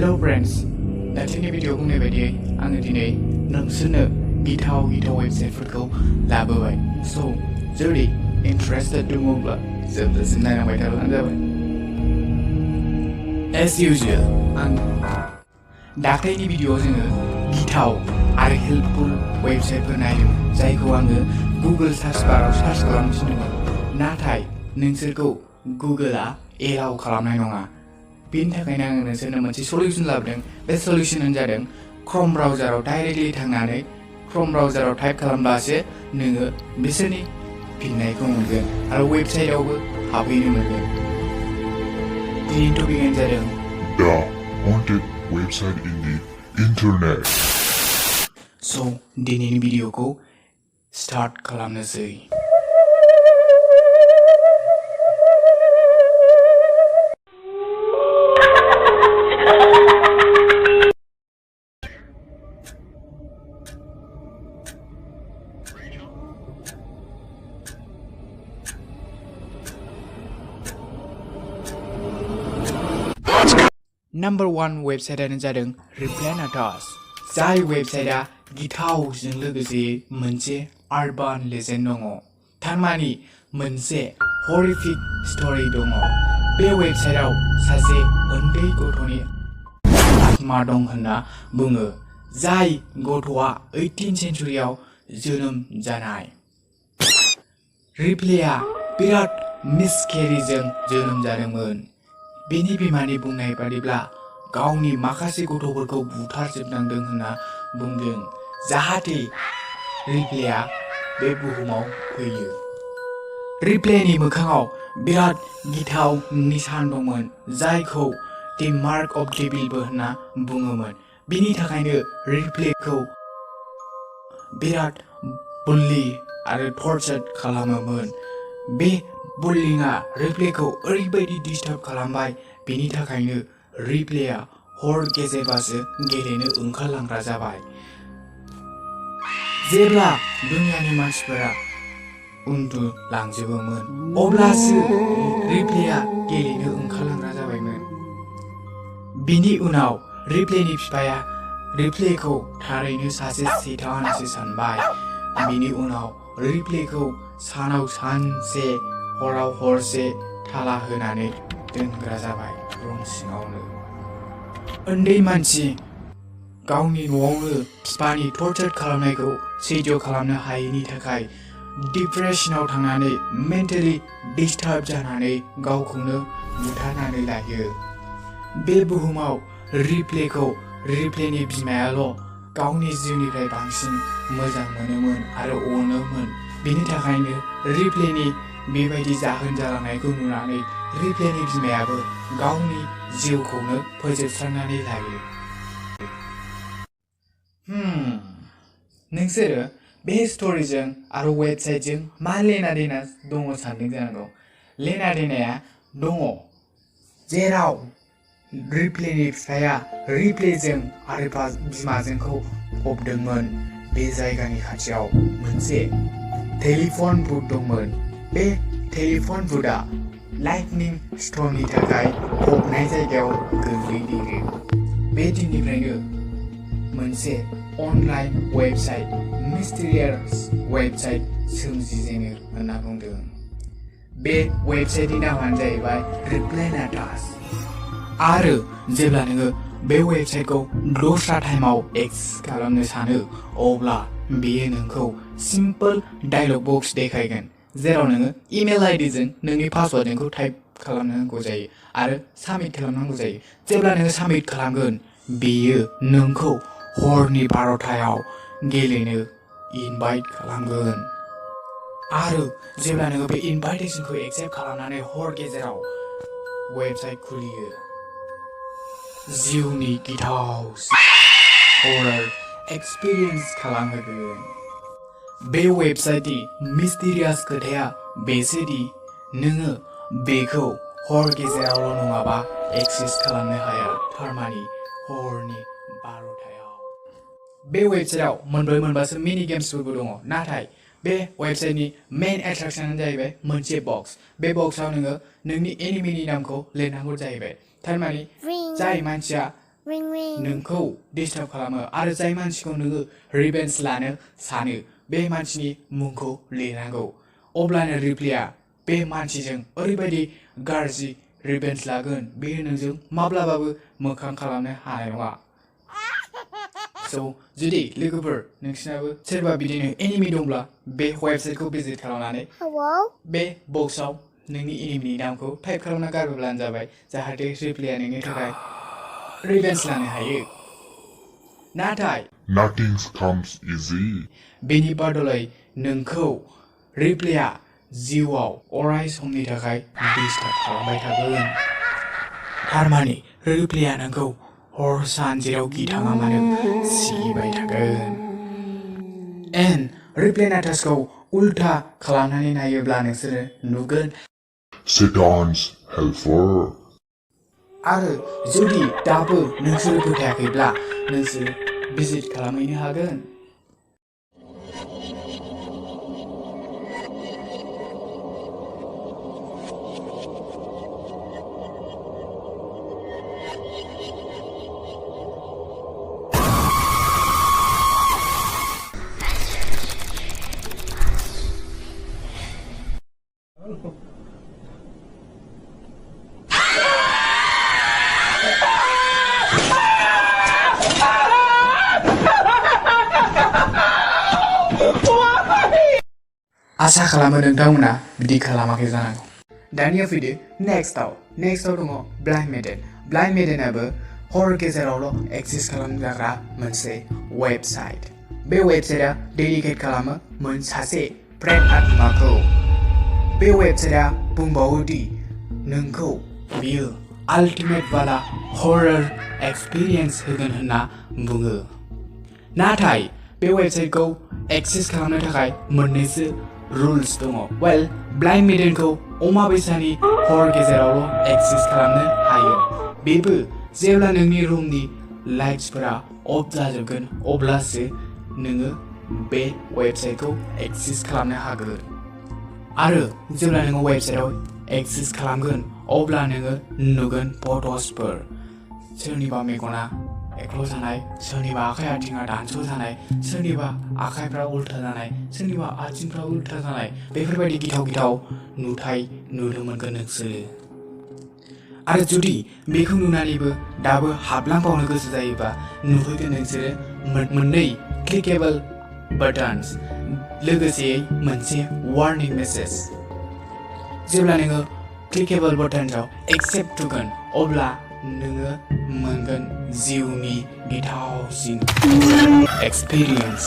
Hello friends และที่นี่วิดีโอของในวันนี้อันนี้नोंसोरनो गिथाव वेबसाइटफोरखौ लाबोबाय so जुदि interested दङब्ला जोबजासिम नायलांबाय थाब्लानो जाबाय as usual आं दाख्लैनि भिडिअ'आव जोङो गिथाव आरो हेल्पफुल वेबसाइटफोर नायदों जायखौ आङो गुगोल सार्च बाराव सार्च खालामनो थिनदोंमोन नाथाय नोंसोरखौ गुगोलआ एलाउ खालामनाय नङा बेनि थाखायनो आङो नोंसोरनो मोनसे सल्युसन लाबोदों बे सल्युसनानो जादों क्रोम ब्राउजाराव डाइरेक्टलि थांनानै क्रोम ब्राउजाराव टाइप खालामब्लासो नोङो बिसोरनि फिननायखौ मोनगोन आरो वेबसाइटआवबो हाबहैनो मोनगोन दिनैनि टपिकआनो जादों The haunted website in the internet. So दिनैनि भिडिअ'खौ स्टार्ट खालामनोसै Number 1 वेबसाइटआनो जादों रिप्लेनाटास जाय वेबसाइटआ गिथावजों लोगोसे मोनसे आर्बान लेजेन्ड दङ थारमानि मोनसे हरिफिक स्टोरी दङ बे वेबसाइटआव सासे उन्दै गथ'नि आत्मा दं होनना बुङो जाय गथ'आ 18th सेन्चुरियाव जोनोम जानाय रिप्लेआ बिराद मिसकेरिजों जोनोम जादोंमोन बेनि बिमानि बुंनाय बादिब्ला गावनि माखासे गथ'फोरखौ बुथारजोबनांदों होनना बुंदों जाहाथे रिप्लेआ बे बुहुमाव फैयो रिप्लेनि मोखाङाव बिराद गिथाव निसान दंमोन जायखौ दि मार्क अफ डेभिलबो होनना बुङोमोन बिनि थाखायनो रिप्लेखौ बिराद बुल्लि आरो टर्चार खालामोमोन बे बुल्लिंआ रिप्लेखौ ओरैबायदि डिस्टार्ब खालामबाय बेनि थाखायनो रिप्लेआ हर गेजेरबासो गेलेनो ओंखारलांग्रा जाबाय जेब्ला दुनियानि मानसिफोरा उन्दुलांजोबोमोन अब्लासो रिप्लेआ गेलेनो ओंखारलांग्रा जाबायमोन बिनि उनाव रिप्लेनि बिफाया रिप्लेखौ थारैनो सासे सैतानसो सानबाय बिनि उनाव रिप्लेखौ सानाव सानसे हराव हरसे थाला होनानै दोनग्रा जाबाय रुम सिङावनो उन्दै मानसि गावनि न'आवनो बिफानि टर्चार खालामनायखौ सैज्य खालामनो हायैनि थाखाय डिप्रेसनाव थांनानै मेन्टेलि डिस्टार्ब जानानै गावखौनो बुथारनानै लायो बे बुहुमाव रिप्लेखौ रिप्लेनि बिमायाल' गावनि जिउनिफ्राय बांसिन मोजां मोनोमोन आरो अनोमोन बेनि थाखायनो रिप्लेनि बेबायदि जाहोन जालांनायखौ नुनानै रिप्लेनि बिमायाबो गावनि जिउखौनो फोजोबस्रांनानै लायो नोंसोरो बे स्ट'रिजों आरो वेबसाइटजों मा लेना देना दङ सानदों जानांगौ लेना देनाया दङ जेराव रिप्लेनि बिफाया रिप्लेजों आरो बिमाजोंखौ फबदोंमोन बे जायगानि खाथियाव मोनसे टेलिफन बुथ दंमोन बे टेलिफन बुथआ लाइटनिं स्टर्मनि थाखाय फबनाय जायगायाव गोग्लैदेरो बे दिननिफ्रायनो मोनसे अनलाइन वेबसाइट मिस्टेरियास वेबसाइट सोमजिजेनो होनना बुंदों बे वेबसाइटनि नामानो जाहैबाय रिप्लेनाटास आरो जेब्ला नोङो बे वेबसाइटखौ दस्रा टाइमाव एक्सेस खालामनो सानो अब्ला बेयो नोंखौ सिम्पोल डायलग बक्स देखायगोन जेराव नोङो इमेल आइडिजों नोंनि पासवार्डखौ टाइप खालामनांगौ जायो आरो साबमिट खालामनांगौ जायो जेब्ला नोङो साबमिट खालामगोन बेयो नोंखौ हरनि 12थायाव गेलेनो इनभाइट खालामगोन आरो जेब्ला नोङो बे इनभाइटेसनखौ एक्सेप्ट खालामनानै हर गेजेराव वेबसाइट खुलियो जिउनि गिथाव हरर एक्सपिरियेन्स खालामहोगोन बे वेबसाइटनि मिस्टेरियास खोथाया बेसोदि नोङो बेखौ हर गेजेरावल' नङाबा एक्सेस खालामनो हाया थारमानि हरनि 12थायाव बे वेबसाइटआव मोनबासो मिनि गेम्सफोरबो दङ नाथाय बे वेबसाइटनि मेन एट्राक्शनानो जाहैबाय मोनसे बक्स बे बक्सआव नोङो नोंनि एनिमिनि नामखौ लिरनांगौ जाहैबाय थारमानि जाय मानसिया नोंखौ डिस्टार्ब खालामो आरो जाय मानसिखौ नोङो रिभेन्स लानो सानो बे मानसिनि मुंखौ लिरनांगौ अब्लानो रिप्लेया बे मानसिजों ओरैबायदि गाज्रि रिभेन्स लागोन बेयो नोंजों माब्लाबाबो मोखां खालामनो हानाय नङा स' जुदि लोगोफोर नोंसिनाबो सोरबा बिदिनो एनिमि दंब्ला बे वेबसाइटखौ भिजिट खालामनानै बे बक्सआव नोंनि एनिमिनि नामखौ टाइप खालामना गारबोब्लानो जाबाय जाहाथे रिप्लेया नोंनि थाखाय रिभेन्स लानो हायो नाथाय Nothing comes easy. बेनि बदलै नोंखौ रिप्लेया जिउआव अराय समनि थाखाय डिस्टार्ब खालामबाय थागोन थारमाने रिप्लेया नोंखौ हर सान जेरावखि थाङा मानो सिगिबाय थागोन एन्ड रिप्लेना टास्कखौ उल्था खालामनानै नायोब्ला नोंसोरो नुगोन Satan's helper. आरो जुदि दाबो नोंसोरो फोथायाखैब्ला नोंसोरो भिजिट खालामहैनो हागोन आसा खालामो नोंथांमोना बिदि खालामाखै जानांगौ दानिया फैदो नेक्स्टआव दङ ब्लाइन्ड मेडेनाबो हर गेजेरावल' एक्सिस्ट खालामजाग्रा मोनसे वेबसाइट बे वेबसाइटआ डेडिकेट खालामो सासे प्रेत आत्माखौ बे वेबसाइटआ बुंबावो दि नोंखौ बियो आल्टिमेट बाला हरर एक्सपिरियेन्स होगोन होनना बुङो नाथाय बे वेबसाइटखौ एक्सेस खालामनो थाखाय मोननैसो रुल्स दङ वेल ब्लाइन्ड मेडेनखौ अमाबैसानि हर गेजेरावल' एक्सेस खालामनो हायो बेबो जेब्ला नोंनि रुमनि लाइट्सफोरा अफ जाजोबगोन अब्लासो नोङो बे वेबसाइटखौ एक्सेस खालामनो हागोन आरो जेब्ला नोङो वेबसाइटआव एक्सेस खालामगोन अब्ला नोङो नुगोन फट'सफोर सोरनिबा मेगना एक्ल' जानाय सोरनिबा आखाइ आथिङा दानस' जानाय सोरनिबा आखाइफ्रा उल्था जानाय सोरनिबा आथिंफ्रा उल्था जानाय बेफोरबायदि गिथाव नुथाय नुनो मोनगोन नोंसोरो आरो जुदि बेखौ नुनानैबो दाबो हाबलांबावनो गोसो जायोबा नुहैगोन नोंसोरो मोननै क्लिकेबल बाटन्स लोगोसेयै मोनसे वार्निं मेसेज जेब्ला नोङो क्लिकेबल बाटन्सआव एक्सेप्ट थुगोन अब्ला नोङो मोनगोन जिउनि गिथावसिन एक्सपिरियेन्स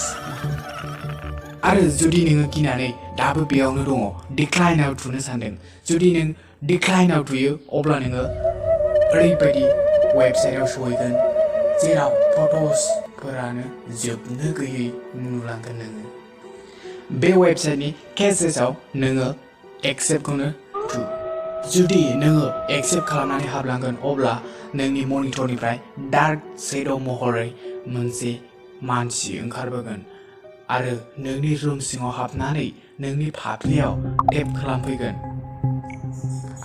आरो जुदि नोङो गिनानै दाबो बेयावनो दङ डिक्लाइनआव थुनो सानदों जुदि नों डिक्लाइनआव थुयो अब्ला नोङो ओरैबायदि वेबसाइटआव सहैगोन जेराव फट'सफोरानो जोबनो गैयै नुलांगोन नोङो बे वेबसाइटनि केसेसआव नोङो एक्सेप्टखौनो थु जुदि नोङो एक्सेप्ट खालामनानै हाबलांगोन अब्ला नोंनि मनिटरनिफ्राय डार्क शेड' महरै मोनसे मानसि ओंखारबोगोन आरो नोंनि रुम सिङाव हाबनानै नोंनि फाफ्लियाव टेप खालामफैगोन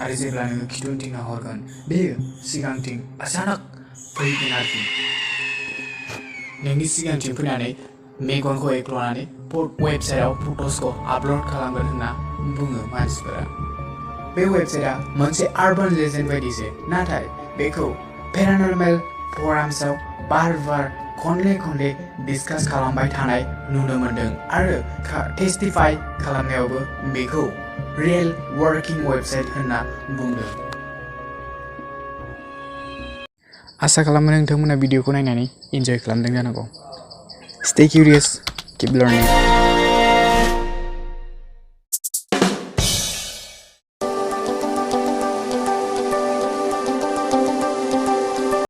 आरो जेब्ला नोङो खिथुउनथिं हरगोन बेयो सिगांथिं अचानक फैगोन आरोखि नोंनि सिगांथिं फैनानै मेगनखौ एख्ल'नानै वेबसाइटआव फट'सखौ आपल'ड खालामगोन होनना बुङो मानसिफोरा बे वेबसाइटआ मोनसे आर्बान लेजेन्ड बायदिसो नाथाय बेखौ पेरानर्मेल फराम्सआव बार खनले डिसकास खालामबाय थानाय नुनो मोनदों आरो टेस्टिफाइ खालामनायावबो बेखौ रियेल वर्किं वेबसाइट होनना बुंदों आसा खालामो नोंथांमोना भिडिअखौ नायनानै इन्जय खालामदों जानांगौ स्टे किउरियास किप लार्निं